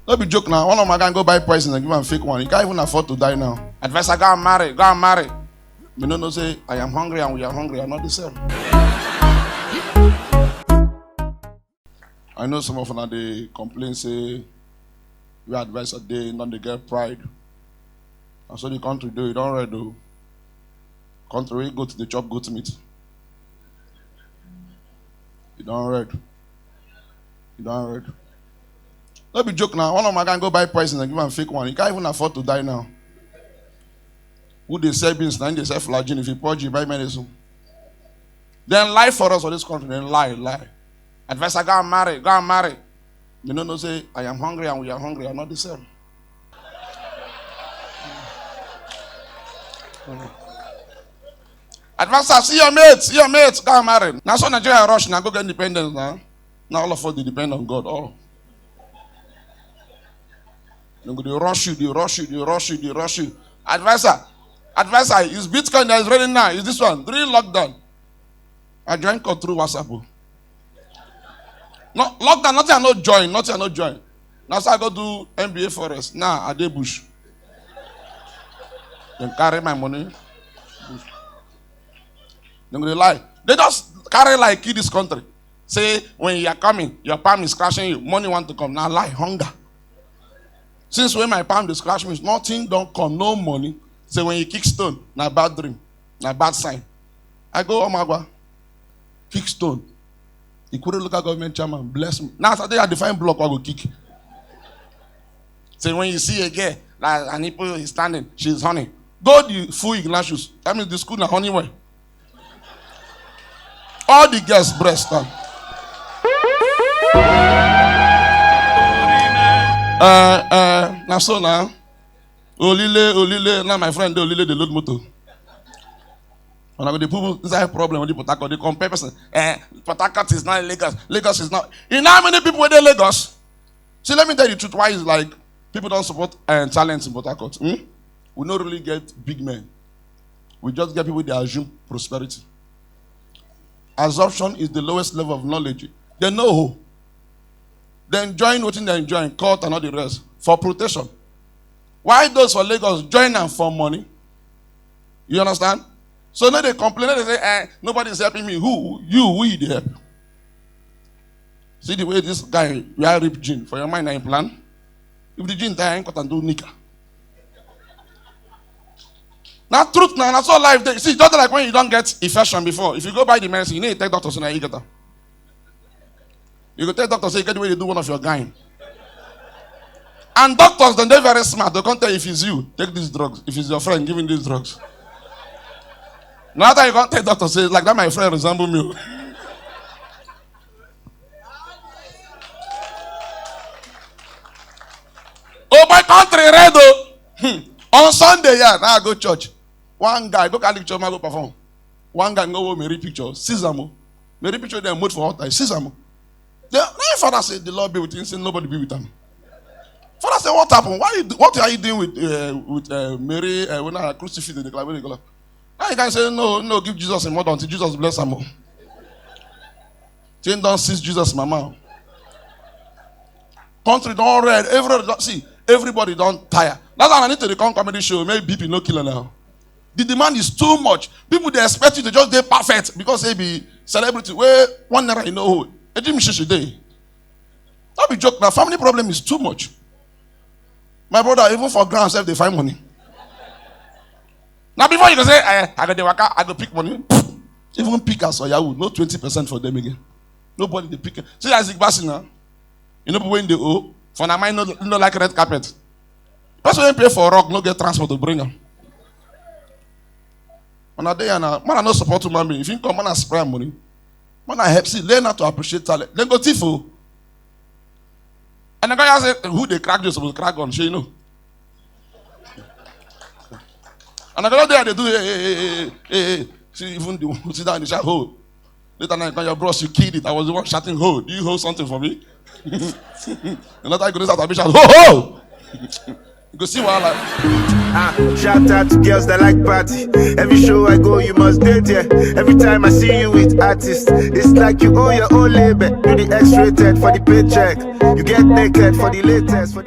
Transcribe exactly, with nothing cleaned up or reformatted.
No be joke now. One of my guys go buy poison and give am fake one. He can't even afford to die now. Advisor, go and marry, go and marry. You no know say I am hungry and we are hungry are not the same. I know some of una dey complain say your advisor dey, not dey get pride. And so the country do, e don red o. Country wey goat dey chop goat meat. E don red. E don red. No be joke now. One of my guys go buy poison and give am fake one. He can't even afford to die now. Who dey sell beans, na him dey sell flagyl. If you purge, you buy medicine. Dem lie for us for this country. Dem lie, lie. Advisor, go and marry, go and marry. You no know say I am hungry and we are hungry are not the same. Advisor, see your mate, see your mate, go and marry. Na so Nigeria rush, na go get independence now. Now all of us dey depend on God. All. Dem go dey rush you, dey rush you, dey rush you, dey rush you. Advisor, advisor, is Bitcoin that is running now? Is this one? During lockdown, I join call through WhatsApp o. No, lockdown, nothing I no join, nothing I no join. Na so I go do M B A Forex. Now I dey bush. Dem carry my money. Bush. Dem go dey lie. Dem just carry lie kill this country. Say when you are coming, your palm is scratching you. Money want to come. Na lie, hunger. Since when my palm dey scratch me, nothing don come, no money. Say when you kick stone, na bad dream, na bad sign. I go Omagwa, kick stone. Ikure local government chairman bless me. Now as I dey, I dey find block wey I go kick. Say when you see a girl, like an Igbo is standing, she's honey. Go the full Ignatius. That means the school na honey well. All the girls breast am. Uh, uh, na so now. Olile, Olile, now my friend dey Olile dey load motor. When I go dey put inside problem with the Port Harcourt, dey compare person. Eh, Port Harcourt is not Lagos. Lagos is not. You know how many people wey dey Lagos? See, let me tell you the truth. Why is like people don't support uh, talents in Port Harcourt? Hmm? We no really get big men. We just get people they assume prosperity. Assumption is the lowest level of knowledge. They know who. Then join wetin they join, cult and all the rest for protection. Why those for Lagos join am for money? You understand? So now they complain, they say, eh, nobody is helping me. Who? You, who you dey help? See the way this guy wear rip jean for your mind and plan. If the jean die, I ain't cut and do knicker. Now truth now, that's all life. Dey. See, just like when you don't get infection before, if you go buy the medicine, you need to take doctor so now you get am. You go tell doctor say you get the way you do one of your guy. And doctors, then they're very smart. They can't tell you if it's you, take these drugs. If it's your friend, give him these drugs. Now that you can't tell doctor say like that, my friend resemble me. Oh, my country red o. Hmm. On Sunday, yeah, now I go church. One guy go Catholic church, man go perform. One guy go with Mary picture, seize am o. Mary picture dem mode for altar, seize am o. The now father said the Lord be with him, say nobody be with him. Father said, what happened? Why you do, what are you doing with uh, with uh, Mary uh, when I crucifix the declare? Now you can say no, no, give Jesus a mother until Jesus bless him. Thing don't seize Jesus, mama. Country don't red. Everybody don't see. Everybody don't tire. That's why I need to come comedy show. Maybe B P no killer now. The demand is too much. People they expect you to just be perfect because they be celebrity. Where one naira you know who? A Jim Shishi day. Not be joke now. Family problem is too much. My brother, even for ground self, they find money. Now before you go say, eh, I go the waka, I go pick money. Even pick as or Yahoo, no twenty percent for them again. Nobody they pick. See Isaac Bassi now. You know when they owe. For now, mine no, no like red carpet. Person wey pay for rock no get transport to bring am. When I dey and man, I no support human being. If you come, man, I spray money. Man, I help see, learn how to appreciate talent. Then go thief o. And the guy say, who they crack this will crack on, shey you know. And I go there, they do, hey, hey, hey, hey, hey, hey. See, even the one who sit down in the chat, oh. Later night, now your bros, you killed it. I was the one shouting, ho, do you hold something for me? Another guy go this out, I be shout, ho, ho! You go see wahala. Ah, shout out to girls that like party. Every show I go, you must date, yeah. Every time I see you with artists, it's like you own your own label. Do the X-rated for the paycheck. You get naked for the latest, for the